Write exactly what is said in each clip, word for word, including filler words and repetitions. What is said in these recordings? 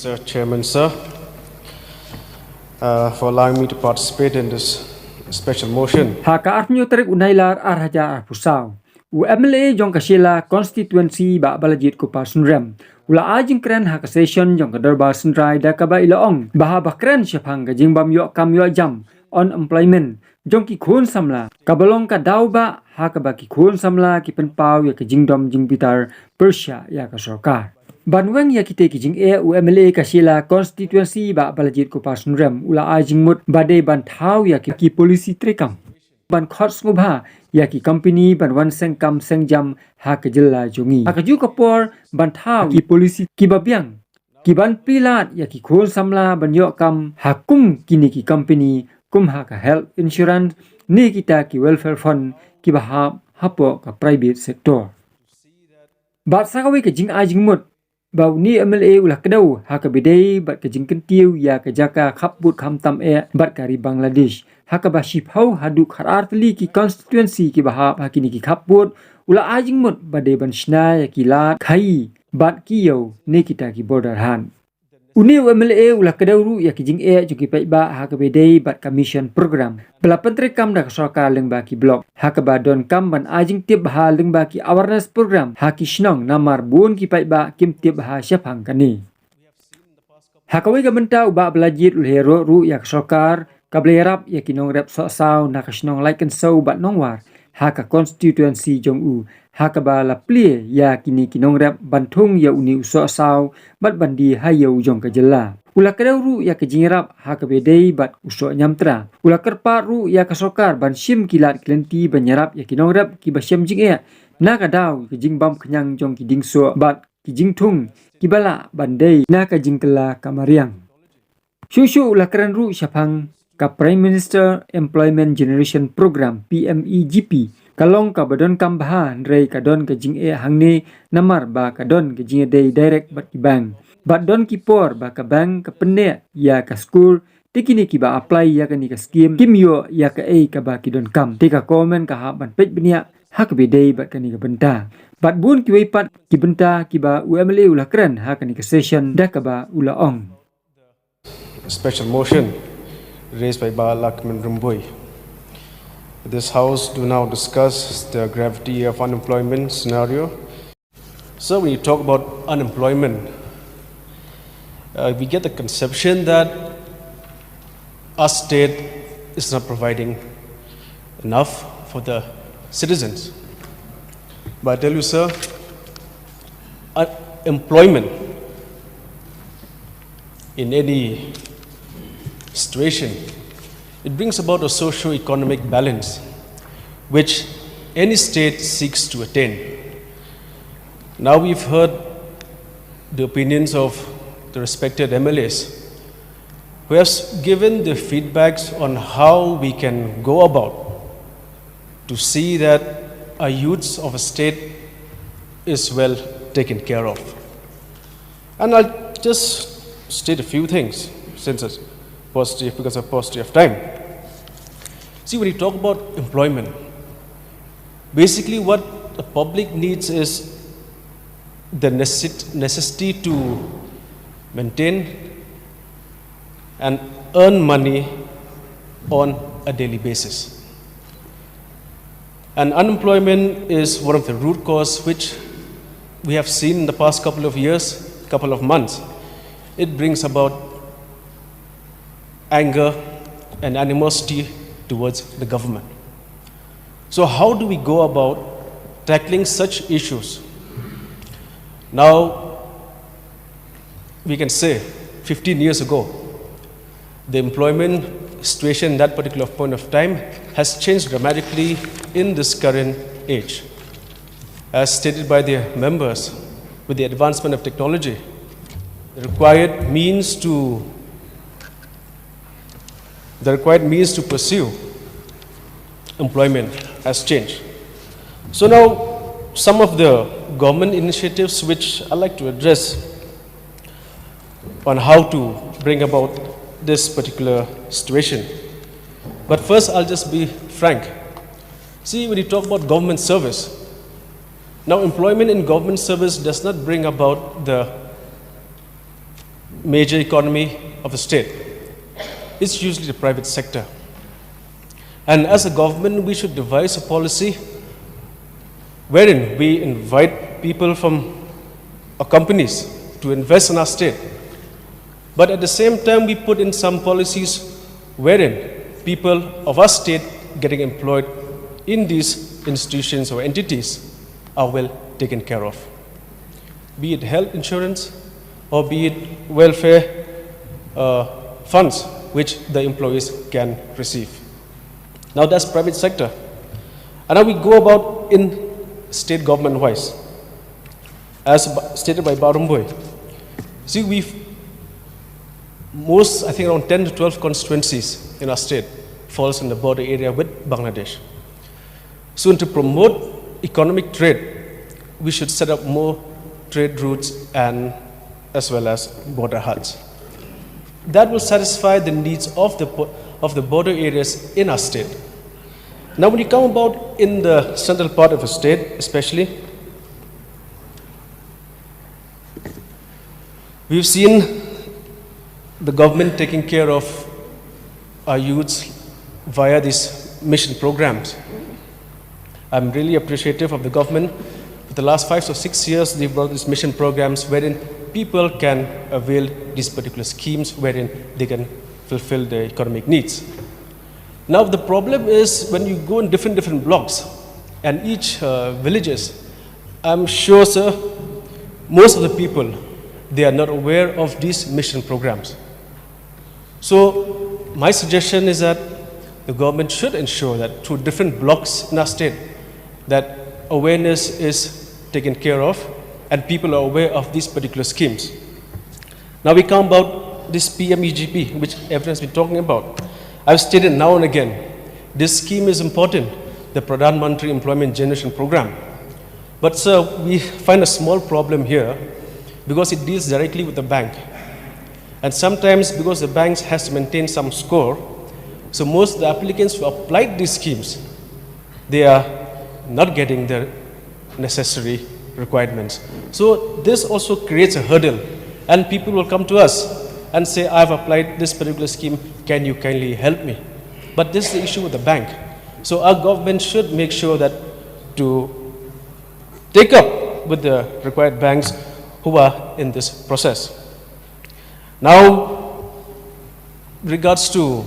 Mister Chairman, sir, uh, for allowing me to participate in this special motion. Ha ka arphew tarik u Nailar ar hajar arphew saw, u M L A jong ka Shella constituency, Bah Balajied Kupar Sunrem, u la ai jingkren ha ka session jong ka Dorbar Synrai da kaba i la ong ba haba kren shaphang ka jingbym ïoh kam ïoh jam, unemployment, jong ki khun samla, kaba long ka daw ba ha kaba ki khun samla ki pynpaw ïa ka jingdom jingbitar pyrshah ïa ka sorkar. Ban weng ïa kitei ki jingeh, u M L A ka Shella constituency, Bah Balajied Kupar Sunrem, u la ai jingmut ba dei ban thaw ïa ki, ki policy treikam ban khot sngewbha ïa ki company ban wan seng kam seng jam ha ka jylla jong ngi. Ha kajuh ka por ban thaw ki policy kiba biang, ki ban plie lad ïa ki khun samla ban ïoh kam ha kum kine ki company, kum ha ka health insurance ne kita ki welfare fund kiba hap hapoh ka private sector. Bad sa kawei ka jingai jingmut, ba une u M L A u la kdew ha kaba ïadei bad ka jingkyntiew ïa ka jaka khappud khamtam eh bad ka ri Bangladesh, ha kaba shiphew haduh khatar tylli ki constituency kiba hap ha kine ki khappud, u la ai jingmut ba dei ban shna ïa ki lad khaïi bad ki ïew ne kita ki border haat. Une u M L A u la kdew ruh ïa ki jingeh jong ki paidbah ha kaba ïadei bad ka mission program ba la pyntreikam da ka sorkar lyngba ki block, ha kaba donkam ban ai jingtip bha lyngba ki awareness program ha ki shnong, namar bun ki paidbah kim tip bha shaphang kane. Ha kawei ka bynta, u Bah Balajied u la ïaroh ruh ïa ka sorkar kaba la ïarap ïa ki nongrep sohsaw na ka shnong Laitkynsew bad Nongwar ha ka constituency jong u, ha kaba la plie ïa kine ki nongrep ban thung ïa une u sohsaw bad ban die ha ïew jong ka jylla. U la kdew ruh ïa ka jingïarap ha kaba ïadei bad u soh ñiamtra. U la kyrpad ruh ïa ka sorkar ban shim ki lad ki lynti ban ïarap ïa ki nongrep kiba shem jingeh na ka daw ka jingbam khñiang jong ki diengsoh bad ki jingthung kiba lah ban dei na ka jingkylla ka mariang. Shuh shuh u la kren ruh shaphang ka Prime Minister Employment Generation Program, P M E G P, ka long kaba donkam bha, hynrei ka don ka jingeh hangne namar ba ka don ka jingïadei direct bad ki bank. Bad don ki por ba ka bank ka pynneh ïa ka skur, te kine kiba apply ïa kane ka scheme kim ïoh ïa kaei kaba ki donkam. Te ka government ka hap ban peit bniah ha kaba ïadei bad kane ka bynta. Bad bun kiwei pat ki bynta kiba u M L A u la kren ha kane ka session da kaba u la ong. Special motion raised by Bah Lahkmen Rymbui. This House do now discuss the gravity of unemployment scenario. So when you talk about unemployment, uh, we get the conception that our state is not providing enough for the citizens. But I tell you, sir, uh, employment in any situation, it brings about a socio-economic balance which any state seeks to attain. Now we've heard the opinions of the respected M L As who have s- given the feedbacks on how we can go about to see that our youths of a state is well taken care of. And I'll just state a few things since it's positive, because of positive time. See, when you talk about employment, basically what the public needs is the necessit- necessity to maintain and earn money on a daily basis. And unemployment is one of the root cause which we have seen in the past couple of years, couple of months. It brings about anger and animosity towards the government. So how do we go about tackling such issues? Now, we can say fifteen years ago, the employment situation at that particular point of time has changed dramatically in this current age. As stated by the members, with the advancement of technology, the required means to the required means to pursue employment has changed. So now, some of the government initiatives which I'd like to address on how to bring about this particular situation. But first, I'll just be frank. See, when you talk about government service, now employment in government service does not bring about the major economy of the state. It's usually the private sector. And as a government, we should devise a policy wherein we invite people from our companies to invest in our state. But at the same time, we put in some policies wherein people of our state getting employed in these institutions or entities are well taken care of, be it health insurance or be it welfare uh, funds which the employees can receive. Now that's private sector. And now we go about in state government wise. As b- stated by Bah Rymbui, see, we've most, I think, around ten to twelve constituencies in our state falls in the border area with Bangladesh. So to promote economic trade, we should set up more trade routes and as well as border huts. That will satisfy the needs of the, po- of the border areas in our state. Now, when you come about in the central part of a state, especially, we've seen the government taking care of our youths via these mission programs. I'm really appreciative of the government. For the last five or six years, they've brought these mission programs wherein people can avail these particular schemes wherein they can fulfill their economic needs. Now, the problem is when you go in different, different blocks and each uh, villages, I'm sure, sir, most of the people, they are not aware of these mission programs. So my suggestion is that the government should ensure that through different blocks in our state, that awareness is taken care of and people are aware of these particular schemes. Now we come about this P M E G P, which everyone has been talking about. I've stated now and again, this scheme is important, the Pradhan Mantri Employment Generation Program. But sir, we find a small problem here because it deals directly with the bank. And sometimes because the banks has to maintain some score, so most of the applicants who applied these schemes, they are not getting their necessary requirements. So this also creates a hurdle and people will come to us and say, "I've applied this particular scheme, can you kindly help me?" But this is the issue with the bank. So our government should make sure that to take up with the required banks who are in this process. Now, regards to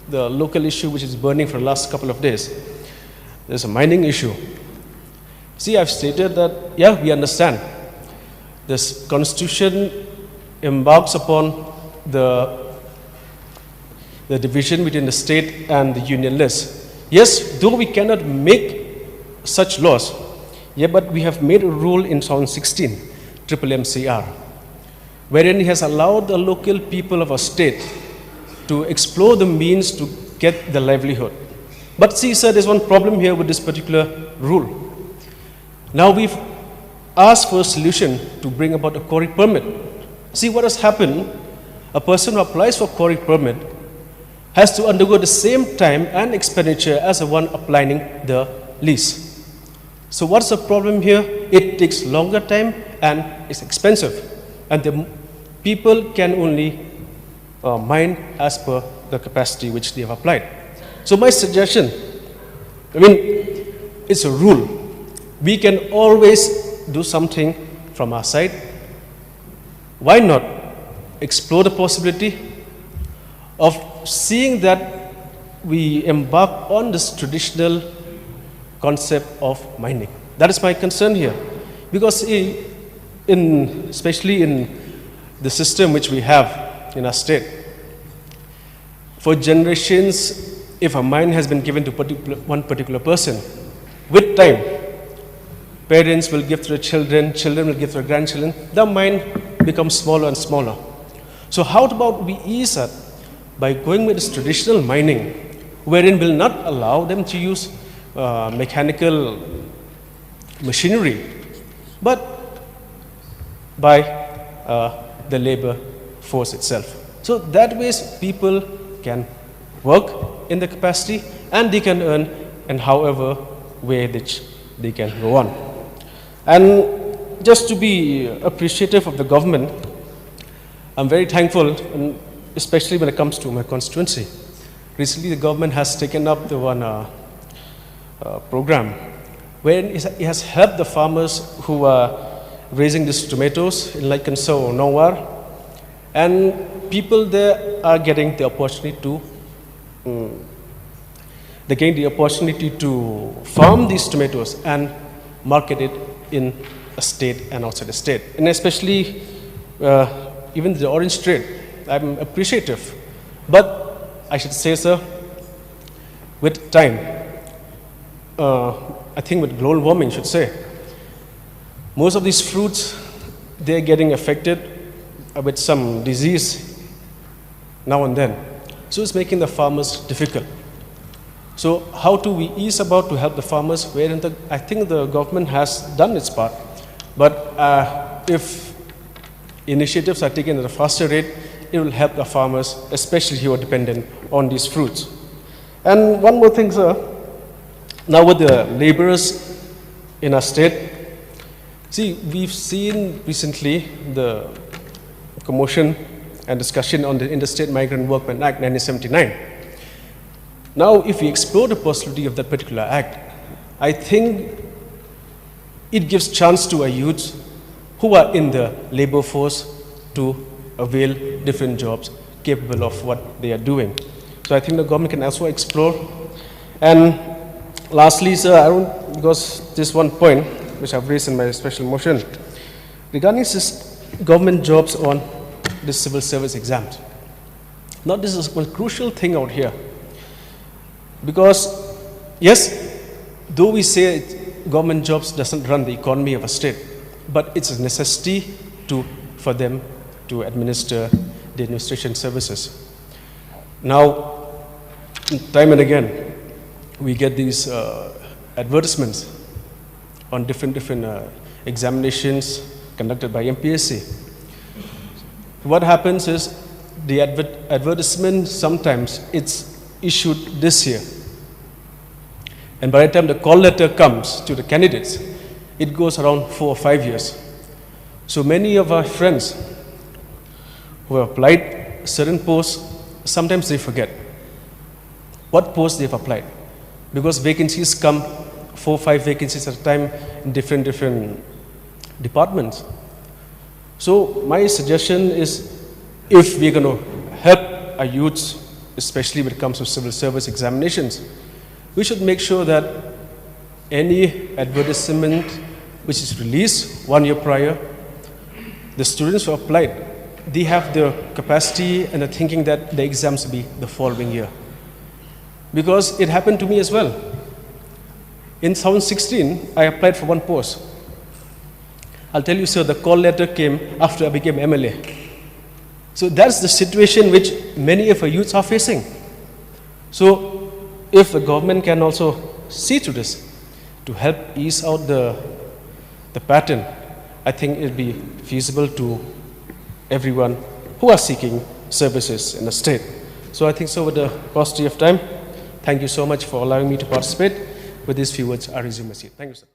the local issue which is burning for the last couple of days, there's a mining issue. See, I've stated that, yeah, we understand this constitution embarks upon the, the division between the state and the union list. Yes, though we cannot make such laws, yeah, but we have made a rule in twenty sixteen, triple M C R, wherein he has allowed the local people of our state to explore the means to get the livelihood. But see, sir, there's one problem here with this particular rule. Now we've asked for a solution to bring about a quarry permit. See what has happened, a person who applies for quarry permit has to undergo the same time and expenditure as the one applying the lease. So what's the problem here? It takes longer time and it's expensive. And the people can only uh, mine as per the capacity which they have applied. So my suggestion, I mean, it's a rule. We can always do something from our side. Why not explore the possibility of seeing that we embark on this traditional concept of mining? That is my concern here. Because in, especially in the system which we have in our state, for generations, if a mine has been given to particular, one particular person, with time, parents will give to the children, children will give to the grandchildren, the mine becomes smaller and smaller. So how about we ease that by going with this traditional mining, wherein will not allow them to use uh, mechanical machinery, but by uh, the labor force itself. So that ways people can work in the capacity and they can earn in however way which they can go on. And just to be appreciative of the government, I'm very thankful, and especially when it comes to my constituency. Recently, the government has taken up the one uh, uh, program wherein it has helped the farmers who are raising these tomatoes in Laitkansow or Nongwar, and people there are getting the opportunity to um, they gain the opportunity to farm these tomatoes and market it in a state and outside the state. And especially, uh, even the orange trade, I'm appreciative. But I should say, sir, with time, uh, I think with global warming, should say, most of these fruits, they're getting affected with some disease now and then. So it's making the farmers difficult. So how do we ease about to help the farmers? Wherein the, I think the government has done its part, but uh, if initiatives are taken at a faster rate, it will help the farmers, especially who are dependent on these fruits. And one more thing, sir. Now with the laborers in our state, see, we've seen recently the commotion and discussion on the Interstate Migrant Workmen Act nineteen seventy-nine. Now, if we explore the possibility of that particular act, I think it gives chance to our youths who are in the labor force to avail different jobs capable of what they are doing. So I think the government can also explore. And lastly, sir, I don't, because this one point which I've raised in my special motion regarding this government jobs on the civil service exams. Now, this is one crucial thing out here. Because, yes, though we say government jobs doesn't run the economy of a state, but it's a necessity to, for them to administer the administration services. Now, time and again, we get these uh, advertisements on different, different uh, examinations conducted by M P S C. What happens is the adver- advertisement, sometimes it's issued this year. And by the time the call letter comes to the candidates, it goes around four or five years. So many of our friends who have applied certain posts, sometimes they forget what post they've applied, because vacancies come, four, five vacancies at a time in different, different departments. So my suggestion is, if we're going to help our youths, especially when it comes to civil service examinations, we should make sure that any advertisement which is released one year prior, the students who applied, they have the capacity and the thinking that the exams will be the following year. Because it happened to me as well. In twenty sixteen, I applied for one post. I'll tell you, sir, the call letter came after I became M L A. So that's the situation which many of our youths are facing. So if the government can also see to this, to help ease out the, the pattern, I think it'll be feasible to everyone who are seeking services in the state. So I think so with the paucity of time, thank you so much for allowing me to participate. With these few words, I resume my seat. Thank you, sir.